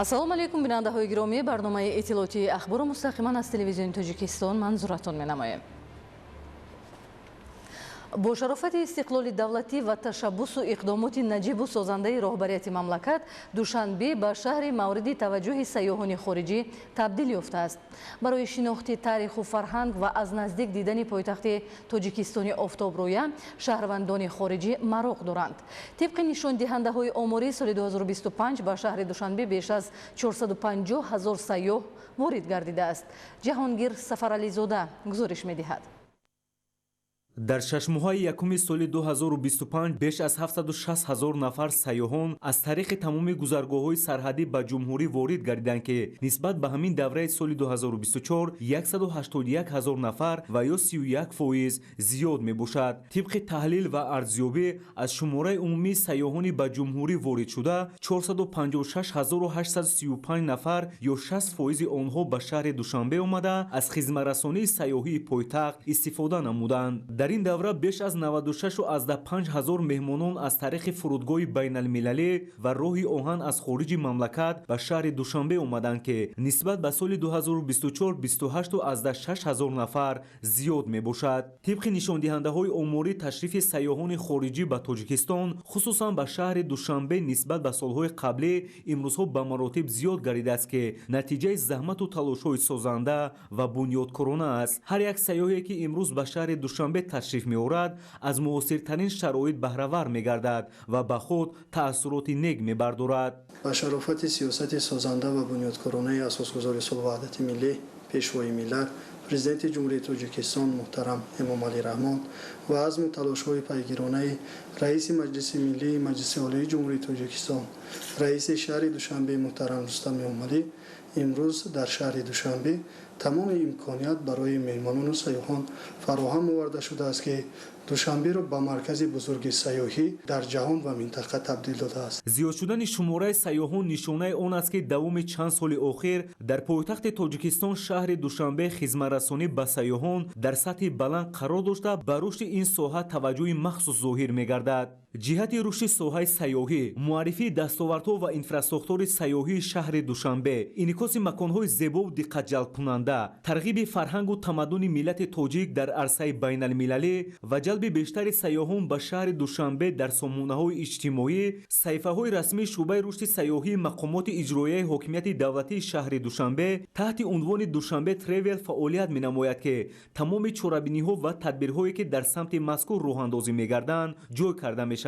Ассалому алайкум, бинандаҳои гиромӣ. Барномаи иттилоотии ахборро мустақиман аз телевизиони Тоҷикистон манзуратон менамоем. Бо шарофати истиқлоли давлатӣ ва ташаббусу иқдомоти наҷибу созандаи роҳбарияти мамлакат, Душанбе ба шаҳри мавриди таваҷҷӯҳи сайёҳони хориҷӣ табдил ёфтааст. Барои шинохти таъриху фарҳанг ва аз наздик дидани пойтахти Тоҷикистони офтобрӯя шаҳрвандони хориҷӣ мароқ доранд. Тибқи нишондиҳандаҳои оморӣ, соли 2025 ба шаҳри Душанбе беш аз 450 ҳазор сайёҳ ворид гардидааст. Ҷаҳонгир Сафарализода гузориш медиҳад. Дар шашмоҳаи якуми соли 2025 беш аз 760 ҳазор нафар сайёҳон аз тариқи тамоми гузаргоҳҳои сарҳадӣ ба ҷумҳурӣ ворид гардиданд, ки нисбат ба ҳамин давраи соли 2024 181 ҳазор нафар ва ё 31% зиёд мебошад. Тибқи таҳлил ва арзёбӣ, аз шумораи умумии сайёҳони ба ҷумҳурӣ воридшуда 456 835 нафар ё 60 фоизи онҳо ба шаҳри Душанбе омада, аз хизматрасонии сайёҳии пойтахт истифода намуданд. Дар ин давра беш аз 96,5 ҳазор меҳмонон аз тариқи фурудгоҳи байналмилалӣ ва роҳи оҳан аз хориҷи мамлакат ба шаҳри Душанбе омаданд, ки нисбат ба соли 2024 28,6 ҳазор нафар зиёд мебошад. Тибқи нишондиҳандаҳои оморӣ, ташрифи сайёҳони хориҷӣ ба Тоҷикистон, хусусан ба шаҳри Душанбе, нисбат ба солҳои қаблӣ имрӯзҳо ба маротиб зиёд гардидааст, ки натиҷаи заҳмату талошҳои созанда ва бунёдкорона аст. Ҳар як сайёҳе, ки имрӯз ба шаҳри Душанбе ташриф меорад, аз муосиртарин шароит баҳравар мегардад ва ба худ таассуроти нек мебардорад. Ба шарофати сиёсати созанда ва бунёдкоронаи асосгузори сулҳу ваҳдати миллӣ, пешвои миллат, президенти Ҷумҳурии Тоҷикистон муҳтарам Эмомалӣ Раҳмон ва азму талошҳои пайгиронаи раиси Маҷлиси миллии Маҷлиси Олии Ҷумҳурии Тоҷикистон, раиси шаҳри Душанбе муҳтарам Рустам Эмомалӣ, имрӯз дар шаҳри Душанбе тамоми имконият барои меҳмонону сайёҳон фароҳам оварда шудааст, ки Душанберо ба маркази бузурги сайёҳӣ дар ҷаҳон ва минтақа табдил додааст. Зиёд шудани шумораи сайёҳон нишонаи он аст, ки давоми чанд соли охир дар пойтахти Тоҷикистон, шаҳри Душанбе, хизматрасонӣ ба сайёҳон дар сатҳи баланд қарор дошта, ба рушди ин соҳа таваҷҷӯҳи махсус зоҳир мегардад. Ҷиҳати рушди соҳаи сайёҳӣ, муаррифии дастовардҳо ва инфрасохтори сайёҳии шаҳри Душанбе, инъикоси маконҳои зебову диққатҷалбкунанда, тарғиби фарҳангу тамаддуни миллати тоҷик дар арсаи байналмилалӣ ва ҷалби бештари сайёҳон ба шаҳри Душанбе, дар сомонаҳои иҷтимоӣ саҳифаҳои расмии шӯъбаи рушди сайёҳии мақомоти иҷроияи ҳокимияти давлатии шаҳри Душанбе таҳти унвони «Душанбе Тревел» фаъолият менамояд, ки тамоми чорабиниҳо ва тадбирҳое, ки дар самти мазкур роҳандозӣ мегарданд, ҷой карда мешаванд.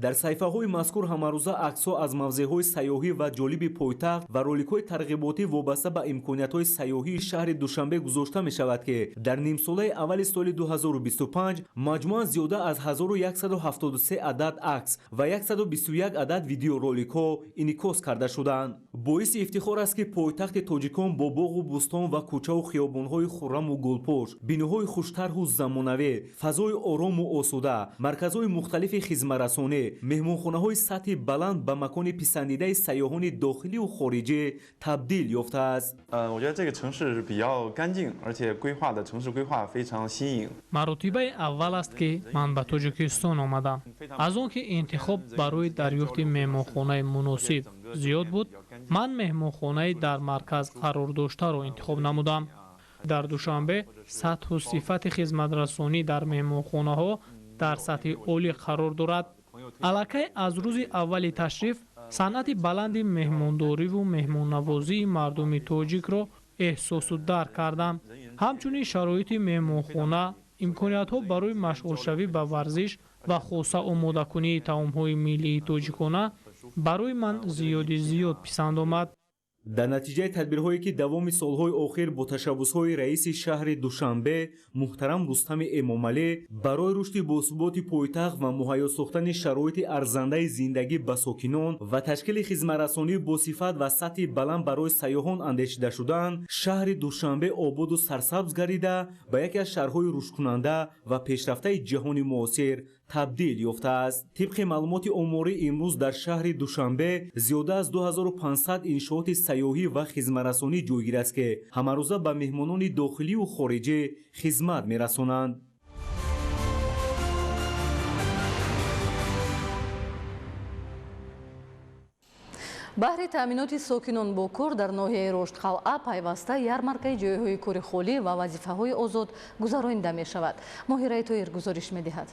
Дар саҳифаҳои мазкур ҳамарӯза аксҳо аз мавзеъҳои сайёҳӣ ва ҷолиби пойтахт ва роликҳои тарғиботӣ вобаста ба имкониятҳои сайёҳии шаҳри Душанбе гузошта мешавад, ки дар нимсолаи аввали соли 2025 маҷмӯан зиёда аз 1173 адад акс ва 121 адад видеороликҳо инъикос карда шуданд. Боиси ифтихор аст, ки пойтахти тоҷикон бо боғу бӯстон ва кӯчаву хиёбонҳои хурраму гулпӯш, биноҳои хуштарҳу замонавӣ, фазои орому осуда, марказҳои мухталифи хизматрасонӣ, меҳмонхонаҳои сатҳи баланд ба макони писандидаи сайёҳони дохилию хориҷӣ табдил ёфтааст. 我觉得这个城市比较干净，而且规划的城市规划非常新颖。 Маротибаи аввал аст, ки ман ба Тоҷикистон омадам. Аз он ки интихоб барои дарёфти меҳмонхонаи муносиб зиёд буд, ман меҳмонхонаи дар марказ қарор доштаро интихоб намудам. Дар Душанбе сатҳу сифати хизматрасонӣ дар меҳмонхонаҳо дар сатҳи олӣ қарор дорад. Аллакай аз рӯзи аввали ташриф санъати баланди меҳмондориву меҳмоннавозии мардуми тоҷикро эҳсосу дарк кардам. Ҳамчунин шароити меҳмонхона, имкониятҳо барои машғулшавӣ ба варзиш ва хоса омодакунии таомҳои миллии тоҷикона барои ман зиёди зиёд писанд омад. Дар натиҷаи тадбирҳое, ки давоми солҳои охир бо ташаббусҳои раиси шаҳри Душанбе муҳтарам Рустами Эмомалӣ барои рушди босуботи пойтахт ва муҳайё сохтани шароити арзандаи зиндагӣ ба сокинон ва ташкили хизматрасонии босифат ва сатҳи баланд барои сайёҳон андешида шуданд, шаҳри Душанбе ободу сарсабз гардида, ба яке аз шаҳрҳои рушдкунанда ва пешрафтаи ҷаҳони муосир табдил ёфтааст. Тибқи маълумоти оморӣ, имрӯз дар шаҳри Душанбе зиёда аз 2500 иншооти сайёҳӣ ва хизматрасонӣ ҷойгир аст, ки ҳамарӯза ба меҳмонони дохилию хориҷӣ хизмат мерасонанд. Баҳри таъминоти сокинон бо кор дар ноҳияи Роштқалъа пайваста ярмаркаи ҷойҳои кори холӣ ва вазифаҳои озод гузаронида мешавад. Моҳираи Тоир гузориш медиҳад.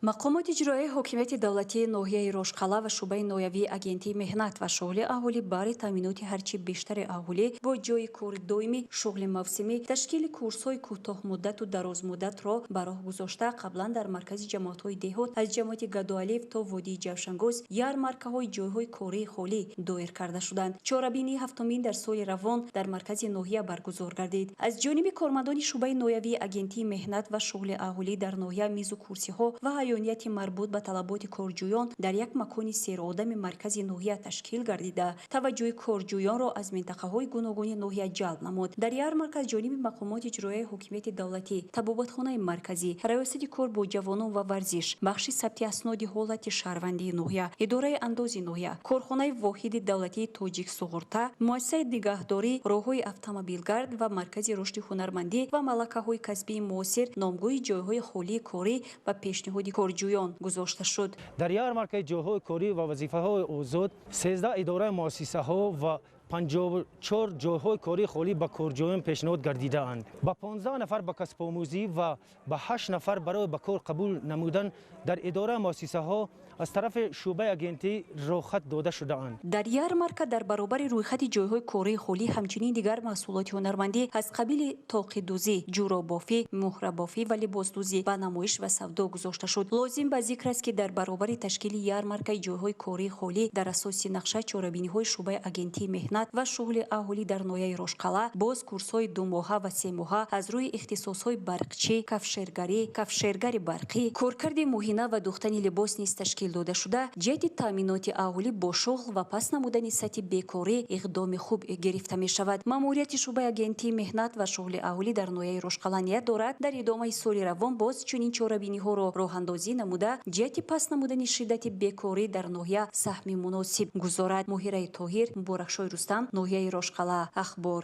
Мақомоти иҷроияи ҳокимияти давлатии ноҳияи Рошқалъа ва шӯъбаи ноҳиявии Агентии меҳнат ва шуғли аҳолӣ баҳри таъминоти ҳарчи бештари аҳолӣ бо ҷойи кори доимӣ, шуғли мавсимӣ, ташкили курсҳои кӯтоҳмуддату дарозмуддатро ба роҳ гузошта, қаблан дар маркази ҷамоатҳои деҳот аз ҷамоати Гадоалиф то водии Ҷавшангӯз ярмаркаҳои ҷойҳои кории холӣ доир карда шуданд. Чорабинии ҳафтумин дар соли равон дар маркази ноҳия баргузор гардид. Аз ҷониби кормандони шӯъбаи ноҳиявии Агентии меҳнат ва шуғли аҳолӣ дар ноҳия мизу курсиҳо ва ҳайёнияти марбут ба талаботи корҷӯён дар як макони серодами маркази ноҳия ташкил гардида, таваҷҷӯҳи корҷӯёнро аз минтақаҳои гуногуни ноҳия ҷалб намуд. Дар ярмарка аз ҷониби мақомоти иҷроияи ҳокимияти давлатӣ, табобатхонаи марказӣ, раёсати кор бо ҷавонон ва варзиш, бахши сабти асноди ҳолати шаҳрвандии ноҳия, идораи андози ноҳия, корхонаи воҳиди давлатии Тоҷик суғурта, муассисаи нигаҳдорӣ, роҳҳои автомобилгард ва маркази рушди ҳунармандӣ ва малакаҳои касбии муосир номгӯи ҷойҳои холии корӣ ва пешниҳоди корҷӯён гузошта шуд. Дар ярмаркаи ҷойҳои корӣ ва вазифаҳои озод 13 идораи муассисаҳо ва 54 ҷойҳои кории холӣ ба корҷӯён пешниҳод гардидаанд. Ба 15 нафар ба касбомӯзӣ ва ба 8 нафар барои ба кор қабул намудан дар идораи муассисаҳо аз тарафи шӯъбаи агентӣ роҳхат дода шудаанд. Дар ярмарка дар баробари рӯйхати ҷойҳои кории холӣ ҳамчунин дигар маҳсулоти ҳунармандӣ аз қабили тоқидӯзӣ, ҷӯробофӣ, муҳрабофӣ ва либосдӯзӣ ба намоиш ва савдо гузошта шуд. Лозим ба зикр аст, ки дар баробари ташкили ярмаркаи ҷойҳои кории холӣ дар асоси нақша чорабиниҳои шӯъбаи агентии меҳнат ва шуғли аҳолӣ дар ноҳияи Рошқалъа боз курсҳои думоҳа ва семоҳа аз рӯи ихтисосҳои барқчӣ, кафшергарӣ, кафшергари барқӣ, коркарди муҳина ва духтани либос низ ташкил дода шуда, ҷиҳати таъминоти аҳолӣ бо шуғл ва паст намудани сатҳи бекорӣ иқдоми хуб гирифта мешавад. Маъмурияти шӯъбаи агентии меҳнат ва шуғли аҳолӣ дар ноҳияи Рошқалъа ният дорад дар идомаи соли равон боз чунин чорабиниҳоро роҳандозӣ намуда, ҷиҳати паст намудани шиддати бекорӣ дар ноҳия саҳми муносиб гузорад. Моҳираи Тоҳир, Муборакшои Рустам, ноҳияи Рошқалъа, Ахбор.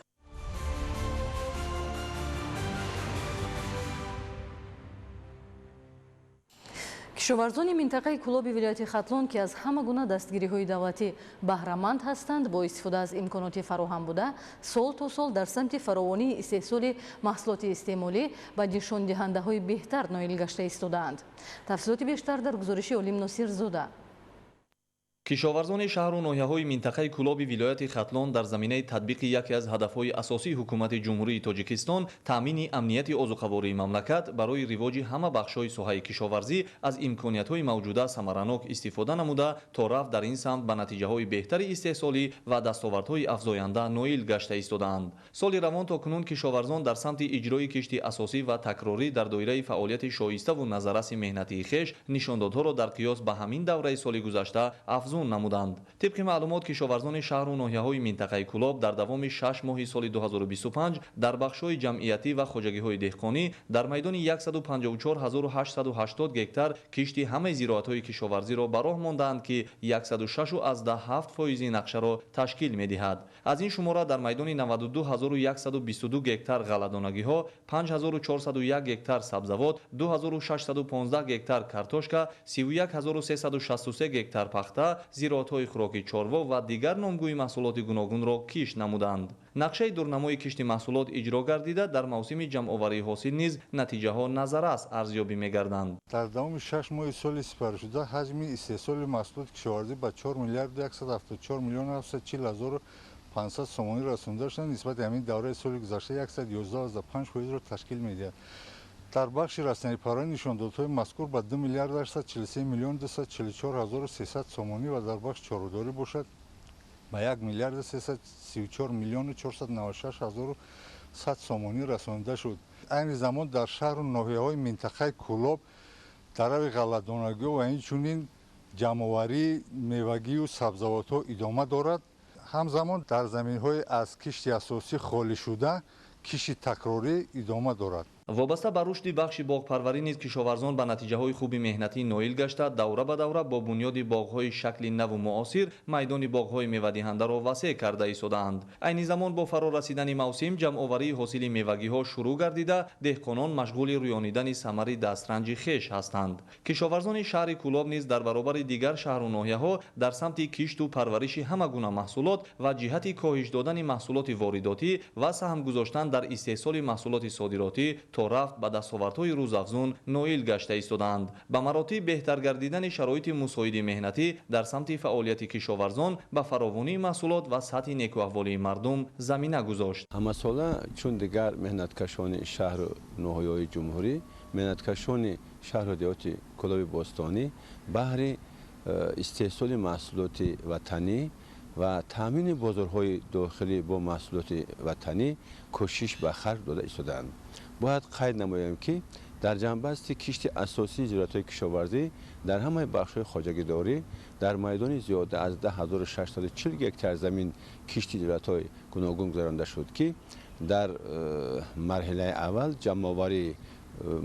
Кишоварзони минтақаи Кӯлоби вилояти Хатлон, ки аз ҳама гуна дастгириҳои давлатӣ баҳраманд ҳастанд, бо истифода аз имконоти фароҳам буда, сол то сол дар самти фаровонии истеҳсоли маҳсулоти истеъмолӣ ба нишондиҳандаҳои беҳтар ноил гашта истодаанд. Тафсилоти бештар дар гузориши Олим Носирзода. Кишоварзони шаҳру ноҳияҳои минтақаи Кӯлоби вилояти Хатлон дар заминаи татбиқи яке аз ҳадафҳои асосии ҳукумати Ҷумҳурии Тоҷикистон таъмини амнияти озуқавории мамлакат барои ривоҷи ҳама бахшҳои соҳаи кишоварзӣ аз имкониятҳои мавҷуда самаранок истифода намуда, то рафт дар ин самт ба натиҷаҳои беҳтари истеҳсолӣ ва дастовардҳои афзоянда ноил гашта истодаанд. Соли равон то кунун кишоварзон дар самти иҷрои кишти асосӣ ва такрорӣ дар доираи фаъолияти шоиставу назарраси меҳнатии хеш нишондодҳоро дар қиёс ба ҳамин давраи соли гузашта афзун намуданд. Тибқи маълумот, кишоварзони шаҳру ноҳияҳои минтақаи Кӯлоб дар давоми 6 моҳи соли 2025 дар бахшҳои ҷамъиятӣ ва хоҷагиҳои деҳқонӣ дар майдони 154880 гектар кишти ҳамаи зироатҳои кишоварзиро ба роҳ мондаанд, ки 106,7% нақшаро ташкил медиҳад. Аз ин шумора дар майдони 92122 гектар ғалладонагиҳо, 5401 гектар сабзавот, 2615 гектар картошка, 31363 гектар пахта, зироатҳои хӯроки чорво ва дигар номгӯи маҳсулоти гуногунро кишт намуданд. Нақшаи дурнамои кишти маҳсулот иҷро гардида, дар мавсими ҷамъоварии ҳосил низ натиҷаҳо назаррас арзёбӣ мегарданд. Дар давоми 6 моҳи соли сипаришуда ҳаҷми истеҳсоли маҳсулоти кишоварзӣ ба 4 миллиарду 174 миллион 740 ҳазору 500 сомонӣ расонида шуда, нисбати ҳамин давраи соли гузашта 111,5%-ро ташкил медиҳад. Дар бахши растанипарварӣ нишондодҳои мазкур ба 2 миллиард 843 миллион 244 ҳазору 300 сомонӣ ва дар бахши чорводорӣ бошад ба 1 миллиард 334 миллиону 496 ҳазору 100 сомонӣ расонида шуд. Айни замон дар шаҳру ноҳияҳои минтақаи Кӯлоб дарави ғалладонагиҳо ва инчунин ҷамъоварии мевагию сабзавотҳо идома дорад. Ҳамзамон дар заминҳои аз кишти асосӣ холӣ шуда кишти такрорӣ идома дорад. Вобаста ба рушди бахши боғпарварӣ низ кишоварзон ба натиҷаҳои хуби меҳнатӣ ноил гашта, давра ба давра бо бунёди боғҳои шакли наву муосир майдони боғҳои мевадиҳандаро васеъ карда истодаанд. Айни замон бо фаро расидани мавсим ҷамъоварии ҳосили мевагиҳо шурӯъ гардида, деҳқонон машғули рӯёнидани самари дастранҷи хеш ҳастанд. Кишоварзони шаҳри Кӯлоб низ дар баробари дигар шаҳру ноҳияҳо дар самти кишту парвариши ҳама гуна маҳсулот ва ҷиҳати коҳиш додани маҳсулоти воридотӣ ва саҳм гузоштан дар истеҳсоли маҳсулоти содиротӣ то рафт ба дастовардҳои рӯзафзун ноил гашта истодаанд. Ба маротиб беҳтар гардидани шароити мусоиди меҳнатӣ дар самти фаъолияти кишоварзон ба фаровонии маҳсулот ва сатҳи некуаҳволии мардум замина гузошт. Ҳамасола чун дигар меҳнаткашони шаҳру ноҳияҳои ҷумҳурӣ, меҳнаткашони шаҳру деҳоти Кӯлоби бостонӣ баҳри истеҳсоли маҳсулоти ватанӣ ва таъмини бозорҳои дохилӣ бо маҳсулоти ватанӣ кӯшиш ба харҷ дода истодаанд. Бояд қайд намоем, ки дар ҷанбасти кишти асосии зироатҳои кишоварзӣ дар ҳамаи бахшҳои хоҷагидорӣ дар майдони зиёда аз 10640 гектар замин кишти зироатҳои гуногун гузаронда шуд, ки дар марҳилаи аввал ҷамъоварии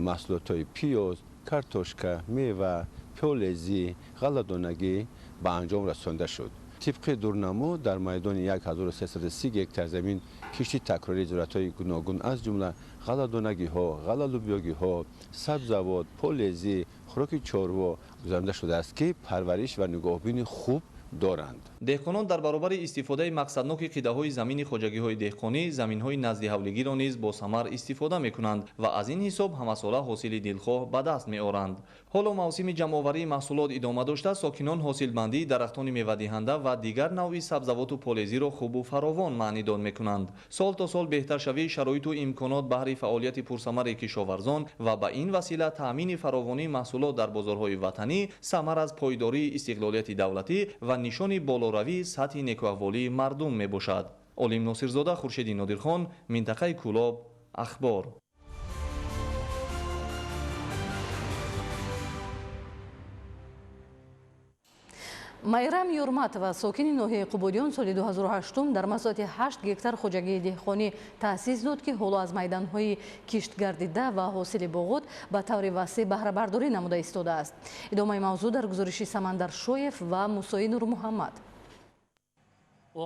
маҳсулотҳои пиёз, картошка, мева, пиёлезӣ, ғалладонагӣ ба анҷом расонда шуд. Тибқи дурнамо дар майдони 1330 гектар замин кишти такрории зироатҳои гуногун аз ҷумла ғалладонагиҳо, ғаллалубиёгиҳо, сабзавот, полезӣ, хӯроки чорво гузаронда шудааст, ки парвариш ва нигоҳбини хуб доранд. Деҳқонон дар баробари истифодаи мақсадноки қитъаҳои замини хоҷагиҳои деҳқонӣ заминҳои наздиҳавлигиро низ бо самар истифода мекунанд ва аз ин ҳисоб ҳамасола ҳосили дилхоҳ ба даст меоранд. Ҳоло мавсими ҷамъоварии маҳсулот идома дошта, сокинон ҳосилбандии дарахтони мевадиҳанда ва дигар навъи сабзавоту полезиро хубу фаровон маънидод мекунанд. Сол то сол беҳтаршавии шароиту имконот баҳри фаъолияти пурсамари кишоварзон ва ба ин васила таъмини фаровонии маҳсулот дар бозорҳои ватанӣ самар аз пойдории истиқлолияти давлатӣ ва нишони болоравии сатҳи некуаҳволии мардум мебошад. Олим Носирзода, Хуршеди Нодирхон, минтақаи Кӯлоб, Ахбор. Майрам Юрматова, сокини ноҳияи Қубодиён, соли 2008 дар масоҳати 8 гектар хоҷагии деҳқонӣ таъсис дод, ки ҳоло аз майдонҳои киштгардида ва ҳосили боғот ба таври васеъ баҳрабардорӣ намуда истодааст. Идомаи мавзӯъ дар гузориши Самандар Шоев ва Мусои Нурмуҳаммад.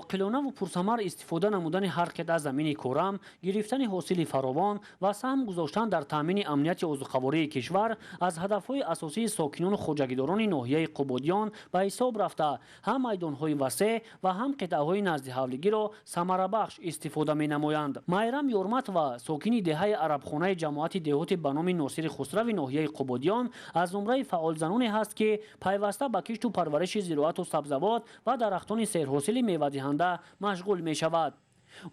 Оқилонаву пурсамар истифода намудани ҳар қитъа замини корам, гирифтани ҳосили фаровон ва саҳм гузоштан дар таъмини амнияти озуқавории кишвар аз ҳадафҳои асосии сокинону хоҷагидорони ноҳияи Қубодиён ба ҳисоб рафта, ҳам майдонҳои васеъ ва ҳам қитъаҳои наздиҳавлигиро самарабахш истифода менамоянд. Майрам Ёрматова, сокини деҳаи Арабхонаи ҷамоати деҳоти ба номи Носири Хусрави ноҳияи Қубодиён, аз зумраи фаъолзаноне ҳаст, ки пайваста ба кишту парвариши зироату сабзавот ва дарахтони серҳосили мевадиҳанда машғул мешавад.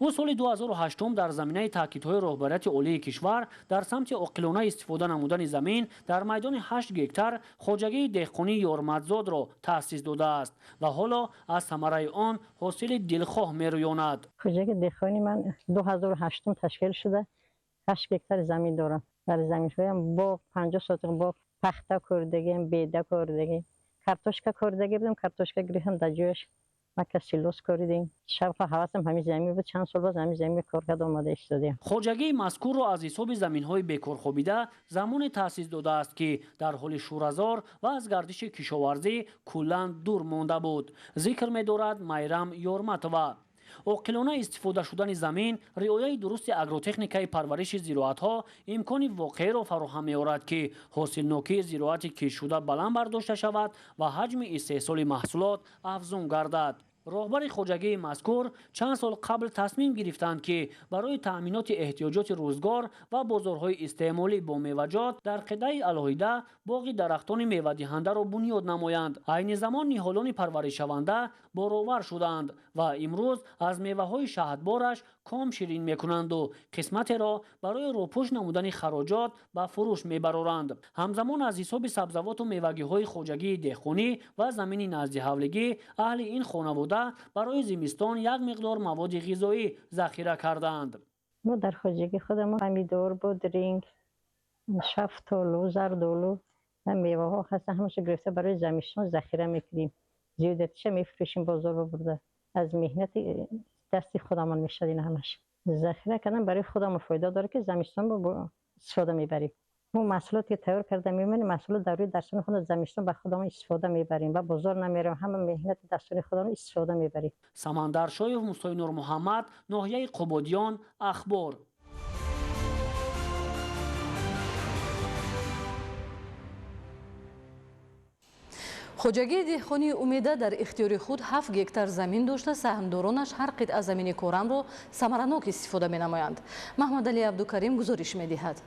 Ӯ соли 2008 дар заминаи таъкидҳои роҳбарияти олии кишвар дар самти оқилона истифода намудани замин дар майдони 8 гектар хоҷагии деҳқонии Ёрматзодро таъсис додааст ва ҳоло аз самараи он ҳосили дилхоҳ мерӯёнад. Хоҷагии деҳқонии ман 2008 ташкил шуда, 8 гектар замин дорам. Дар заминҳоям боғ, 50 сотиқ боғ, пахта кордагиам, беда кордагиам, картошка кордагӣ будам, картошка гирифтам дар ҷояш мака силос коридем. Шавқу ҳавасам ҳамин замин буд, чанд сол боз ҳамин замин кор карда омада истодем. Хоҷагии мазкурро аз ҳисоби заминҳои бекорхобида замоне таъсис додааст, ки дар ҳоли шӯразор ва аз гардиши кишоварзӣ куллан дур монда буд. Зикр медорад Майрам Ёрматова. Оқилона истифода шудани замин, риояи дурусти агротехникаи парвариши зироатҳо имкони воқеиро фароҳам меорад, ки ҳосилнокии зироати киштшуда баланд бардошта шавад ва ҳаҷми истеҳсоли маҳсулот афзун гардад. Роҳбари хоҷагии мазкур чанд сол қабл тасмим гирифтанд, ки барои таъминоти эҳтиёҷоти рӯзгор ва бозорҳои истеъмолӣ бо меваҷот дар қитъаи алоҳида боғи дарахтони мевадиҳандаро бунёд намоянд. Айни замон ниҳолони парваришшаванда боровар шуданд ва имрӯз аз меваҳои шаҳдбораш ком ширин мекунанду қисматеро барои рӯпӯш намудани хароҷот ба фурӯш мебароранд. Ҳамзамон аз ҳисоби сабзавоту мевагиҳои хоҷагии деҳқонӣ ва замини наздиҳавлигӣ аҳли ин хонавода барои зимистон як миқдор маводи ғизоӣ захира кардаанд. Мо дар хоҷагии худамон помидор, бодринг, шафтолу, зардолу ва меваҳо ҳастанд, ҳамаша гирифта барои зимистон захира мекунем. Зиёдатиша мефурӯшем бозор бибурда. Аз меҳнати дасти худамон мешавад ин ҳамаш. Захира кардан барои худамон фоида дорад, ки зимистон бо истифода мебарем. Мо маҳсулоте ки тайёр карда мемонем, маҳсулот дар рӯи дастони худамон замистон ба худамон истифода мебарем ва бозор намерем, ҳама меҳнати дастони худамон истифода мебарем. Самандар Шоев, Мусои Нурмуҳаммад, ноҳияи Қубодиён, Ахбор. Хоҷагии деҳқонии Умеда дар ихтиёри худ 7 гектар замин дошта, саҳмдоронаш ҳар қитъа замини корамро самаранок истифода менамоянд. Маҳмадалӣ Абдукарим гузориш медиҳад.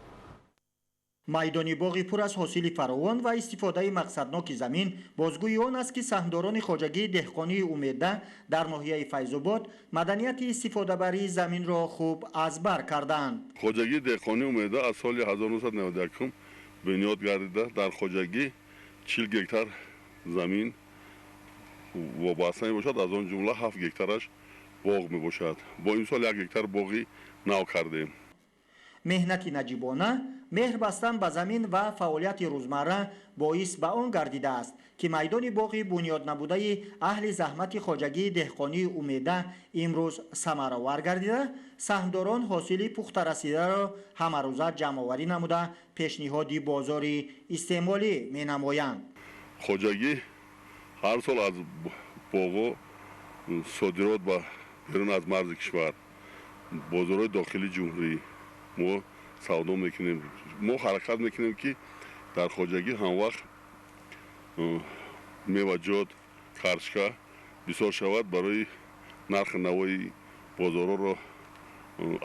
Майдони боғи пур аз ҳосили фаровон ва истифодаи мақсадноки замин бозгӯи он аст, ки саҳмдорони хоҷагии деҳқонии Умеда дар ноҳияи Файзобод маданияти истифодабарии заминро хуб аз бар кардаанд. Хоҷагии деҳқонии Умеда аз соли 1991 бунёд гардида, дар хоҷагӣ 40 гектар замин вобаста мебошад, аз он ҷумла 7 гектараш боғ мебошад. Бо имсол 1 гектар боғи нав кардем. Меҳнати наҷибона, меҳр бастан ба замин ва фаъолияти рӯзмарра боис ба он гардидааст, ки майдони боғи бунёд набудаи аҳли заҳмати хоҷагии деҳқонии Умеда имрӯз самаровар гардида, саҳмдорон ҳосили пухтарасидаро ҳамарӯза ҷамъоварӣ намуда пешниҳоди бозори истеъмолӣ менамоянд. Хоҷагӣ ҳар сол аз боғо содирот ба берун аз марзи кишвар, бозорҳои дохили ҷумҳурӣ мо савдо мекунем. Мо ҳаракат мекунем, ки дар хоҷагӣ ҳамвақт меваҷот, карчка бисёр шавад барои нархи навои бозорҳоро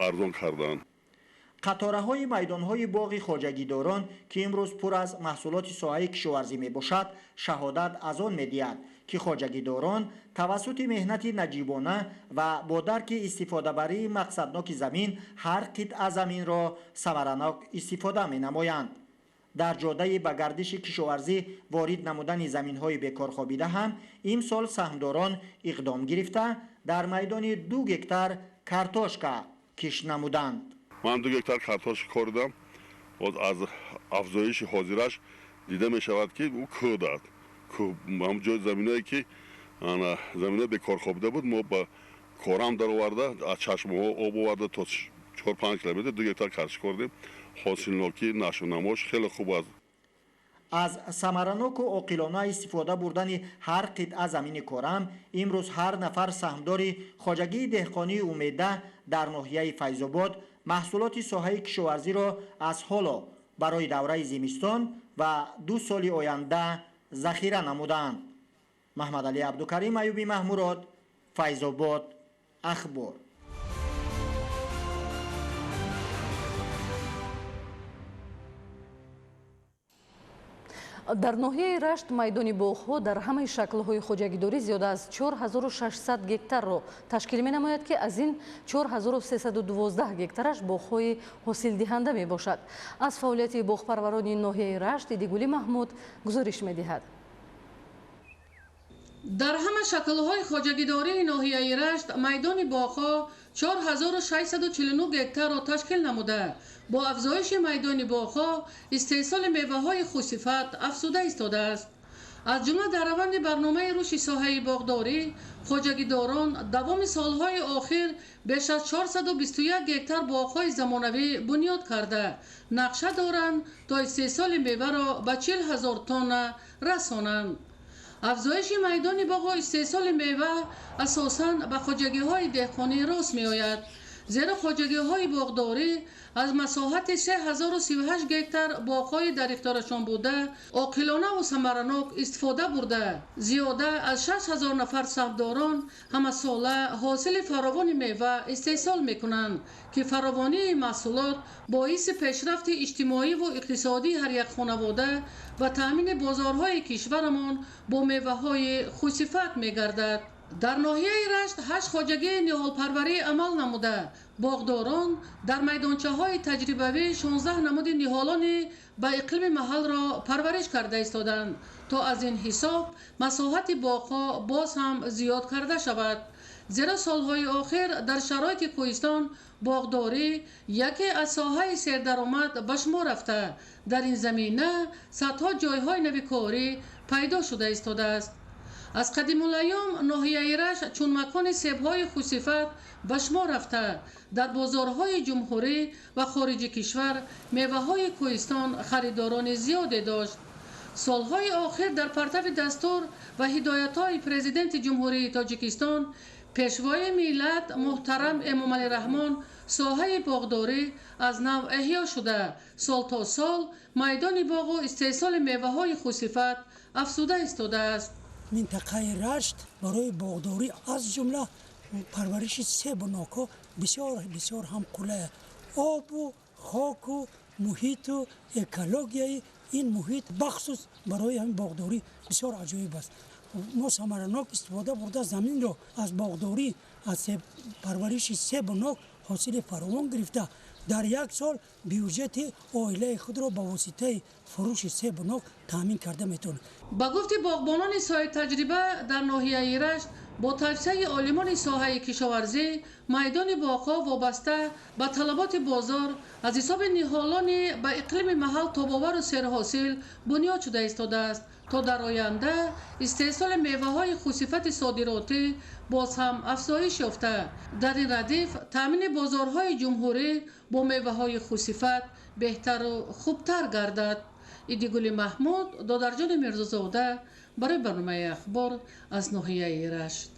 арзон кардан. Қатораҳои майдонҳои боғи хоҷагидорон, ки имрӯз пур аз маҳсулоти соҳаи кишоварзӣ мебошад, шаҳодат аз он медиҳад, ки хоҷагидорон тавассути меҳнати наҷибона ва бо дарки истифодабарии мақсадноки замин ҳар қитъа заминро самаранок истифода менамоянд. Дар ҷодаи ба гардиши кишоварзӣ ворид намудани заминҳои бекорхобида ҳам имсол саҳмдорон иқдом гирифта дар майдони 2 гектар картошка кишт намуданд. Ман 2 гектар картошка коридам. Боз аз афзоиши ҳозираш дида мешавад, ки ӯ кӯҳ дад. Ҳам ҷои заминое ки заминои бекорхобида буд, мо ба корам дароварда, аз чашмаҳо об оварда то 4-5 километр 2 гектар картошка коридем. Ҳосилнокӣ, нашъунамош хеле хуб аст. Аз самараноку оқилона истифода бурдани ҳар қитъа замини корам имрӯз ҳар нафар саҳмдори хоҷагии деҳқонии Умеда дар ноҳияи Файзобод маҳсулоти соҳаи кишоварзиро аз ҳоло барои давраи зимистон ва 2 соли оянда захира намуданд. Маҳмадалӣ Абдукарим, Аюби Маҳмурод, Файзобод, Ахбор. Дар ноҳияи Рашт майдони боғҳо дар ҳамаи шаклҳои хоҷагидорӣ зиёда аз 4600 гектарро ташкил менамояд, ки аз ин 4312 гектараш боғҳои ҳосилдиҳанда мебошад. Аз фаъолияти боғпарварони ноҳияи Рашт Идигули Маҳмуд гузориш медиҳад. Дар ҳама шаклҳои хоҷагидории ноҳияи Рашт майдони боғҳо 4649 гектарро ташкил намуда, бо афзоиши майдони боғҳо истеҳсоли меваҳои хушсифат афзуда истодааст. Аз ҷумла дар раванди барномаи рушди соҳаи боғдорӣ хоҷагидорон давоми солҳои охир беш аз 421 гектар боғҳои замонавӣ бунёд карда, нақша доранд то истеҳсоли меваро ба 40 000 тонна расонанд. Афзоиши майдони боғу истеҳсоли мева асосан ба хоҷагиҳои деҳқонӣ рост меояд, зеро хоҷагиҳои боғдорӣ аз масоҳати 3038 гектар боғҳои дар ихтиёрашон буда оқилонаву самаранок истифода бурда, зиёда аз 6000 нафар саҳмдорон ҳамасола ҳосили фаровони мева истеҳсол мекунанд, ки фаровонии маҳсулот боиси пешрафти иҷтимоиву иқтисодии ҳар як хонавода ва таъмини бозорҳои кишварамон бо меваҳои хушсифат мегардад. Дар ноҳияи Рашт 8 хоҷагии ниҳолпарварӣ амал намуда, боғдорон дар майдончаҳои таҷрибавӣ 16 намуди ниҳолони ба иқлими маҳалро парвариш карда истоданд, то аз ин ҳисоб масоҳати боғҳо боз ҳам зиёд карда шавад. Зеро солҳои охир дар шароити кӯҳистон боғдорӣ яке аз соҳаи сердаромад ба шумор рафта, дар ин замина садҳо ҷойҳои нави корӣ пайдо шуда истодааст. Аз қадимулайём ноҳияи Рашт чун макони себҳои хушсифат ба шумор рафта, дар бозорҳои ҷумҳурӣ ва хориҷи кишвар меваҳои кӯҳистон харидорони зиёде дошт. Солҳои охир дар партави дастур ва ҳидоятҳои Президенти Ҷумҳурии Тоҷикистон, Пешвои миллат муҳтарам Эмомалӣ Раҳмон, соҳаи боғдорӣ аз нав эҳё шуда, сол то сол майдони боғу истеҳсоли меваҳои хушсифат афзуда истодааст. Минтақаи Рашт барои боғдорӣ, аз ҷумла парвариши себу нокҳо, бисёр бисёр ҳам қулай. Обу хоку муҳиту экологияи ин муҳит бахусус барои ҳамин боғдорӣ бисёр аҷоиб аст. Мо самаранок истифода бурда заминро аз боғдорӣ, аз парвариши себу нок ҳосили фаровон гирифта, дар як сол бюҷети оилаи худро ба воситаи фурӯши себу нок таъмин карда метавонем. Ба гуфти боғбонони соҳибтаҷриба дар ноҳияи Рашт, бо тавсияи олимони соҳаи кишоварзӣ, майдони боғҳо вобаста ба талаботи бозор аз ҳисоби ниҳолони ба иқлими маҳал тобовару серҳосил бунёд шуда истодааст, то дар оянда истеҳсоли меваҳои хушсифати содиротӣ боз ҳам афзоиш ёфта, дар ин радиф таъмини бозорҳои ҷумҳурӣ бо меваҳои хушсифат беҳтару хубтар гардад. Идигули Маҳмуд, Додарҷони Мирзозода барои барномаи Ахбор аз ноҳияи Рашт.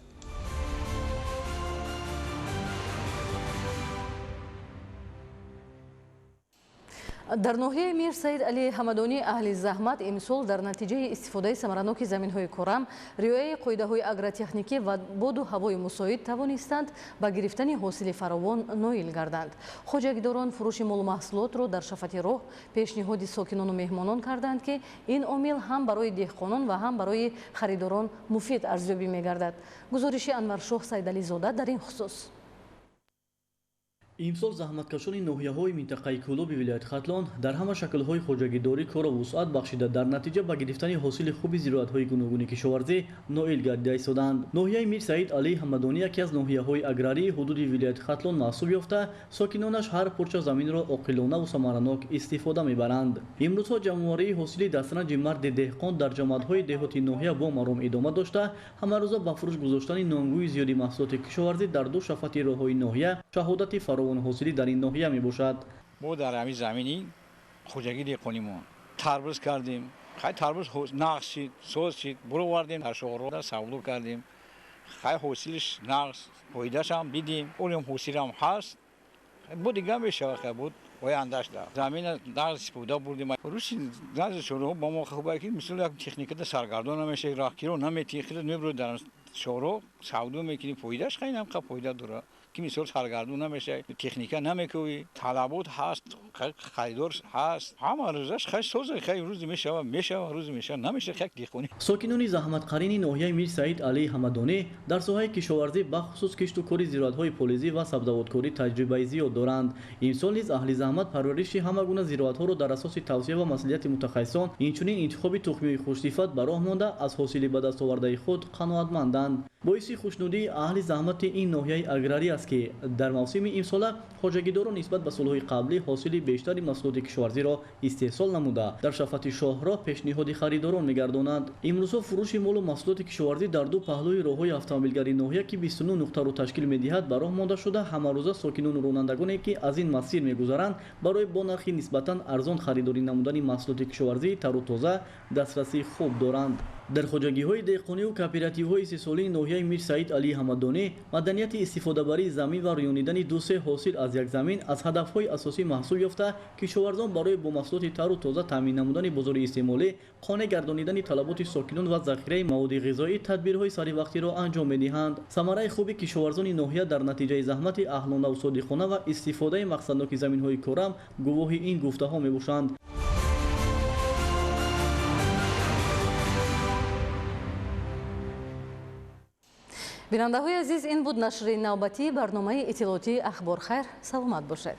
Дар ноҳияи Мир Саид Али Ҳамадонӣ аҳли заҳмат имсол дар натиҷаи истифодаи самараноки заминҳои корам, риояи қоидаҳои агротехникӣ ва боду ҳавои мусоид тавонистанд ба гирифтани ҳосили фаровон ноил гарданд. Хоҷагидорон фурӯши молу маҳсулотро дар шафати роҳ пешниҳоди сокинону меҳмонон карданд, ки ин омил ҳам барои деҳқонон ва ҳам барои харидорон муфид арзёбӣ мегардад. Гузориши Анваршоҳ Сайдализода дар ин хусус. Имсол заҳматкашони ноҳияҳои минтақаи Кӯлоби вилояти Хатлон дар ҳама шаклҳои хоҷагидорӣ корро вусъат бахшида, дар натиҷа ба гирифтани ҳосили хуби зироатҳои гуногуни кишоварзӣ ноил гардида истодаанд. Ноҳияи Мир Саид Али Ҳамадонӣ яке аз ноҳияҳои аграрии ҳудуди вилояти Хатлон маҳсуб ёфта, сокинонаш ҳар порча заминро оқилонаву самаранок истифода мебаранд. Имрӯзҳо ҷамъоварии ҳосили дастранҷи марди деҳқон дар ҷамоатҳои деҳоти ноҳия бо маром идома дошта, ҳамарӯза ба фурӯш гузоштани номгӯи зиёди маҳсулоти кишоварзӣ дар ду шафати роҳҳои ноҳия шаҳодати фаровон ҳосилӣ дар ин ноҳия мебошад. Мо дар ҳамин замини хоҷагии деҳқонимон тарбуз кардем, хай тарбуз нағз шид, соз шид, буровардем, дар шоҳрода савдо кардем, хай ҳосилиш нағз, фоидашам дидем, олим ҳосилам ҳаст, бо дига мешавад, хай буд ояндаш да замина нағз истифода бурдем. Рӯши нағзи шоҳроҳо ба мо хуб ки мисол як техникада саргардон намешавад, роҳкиро наметиҳӣ, хеле мебурд дар шоҳроҳ савдо мекунӣ, фоидаш хай намқа фоида дорад. Ки мисол саргардон намешавад, техника намекӯӣ, талабот ҳаст, харидор ҳаст, ҳама рӯзаш хай соза, хай рӯзе мешавад, мешавад, рӯзе мешавад, намешавад, як деҳқонӣ. Сокинони заҳматқарини ноҳияи Мир Саид Али Ҳамадонӣ дар соҳаи кишоварзӣ бахусус кишту кори зироатҳои полизӣ ва сабзавоткорӣ таҷрибаи зиёд доранд. Имсол низ аҳли заҳмат парвариши ҳама гуна зироатҳоро дар асоси тавсия ва маслиҳати мутахассисон, инчунин интихоби тухмиҳои хушсифат ба роҳ монда, аз ҳосили ба даст овардаи худ қаноатманданд. Боиси хушнудии аҳли заҳмати ин ноҳияи аграрӣ аст, ки дар мавсими имсола хоҷагидорон нисбат ба солҳои қаблӣ ҳосили бештари маҳсулоти кишоварзиро истеҳсол намуда, дар шафати шоҳроҳ пешниҳоди харидорон мегардонанд. Имрӯзҳо фурӯши молу маҳсулоти кишоварзӣ дар ду паҳлӯи роҳҳои автомобилгарии ноҳия, ки 29 нуқтаро ташкил медиҳад, ба роҳ монда шуда, ҳамарӯза сокинону ронандагоне, ки аз ин масир мегузаранд, барои бо нархи нисбатан арзон харидорӣ намудани маҳсулоти кишоварзии тару тоза дастрасии хуб доранд. Дар хоҷагиҳои деҳқониву кооперативҳои истеҳсолии ноҳияи Мир Саид Али Ҳамадонӣ маданияти истифодабарии замин ва рӯёнидани ду-се ҳосил аз як замин аз ҳадафҳои асосӣ маҳсуб ёфта, кишоварзон барои бо маҳсулоти тару тоза таъмин намудани бозори истеъмолӣ, қонеъ гардонидани талаботи сокинон ва захираи маводи ғизоӣ тадбирҳои саривақтиро анҷом медиҳанд. Самараи хуби кишоварзони ноҳия дар натиҷаи заҳмати аҳлонаву содиқона ва истифодаи мақсадноки заминҳои корам гувоҳи ин гуфтаҳо мебошанд. Бинандаҳои азиз, ин буд нашри навбатии барномаи иттилоотии Ахбор. Хайр, саломат бошед.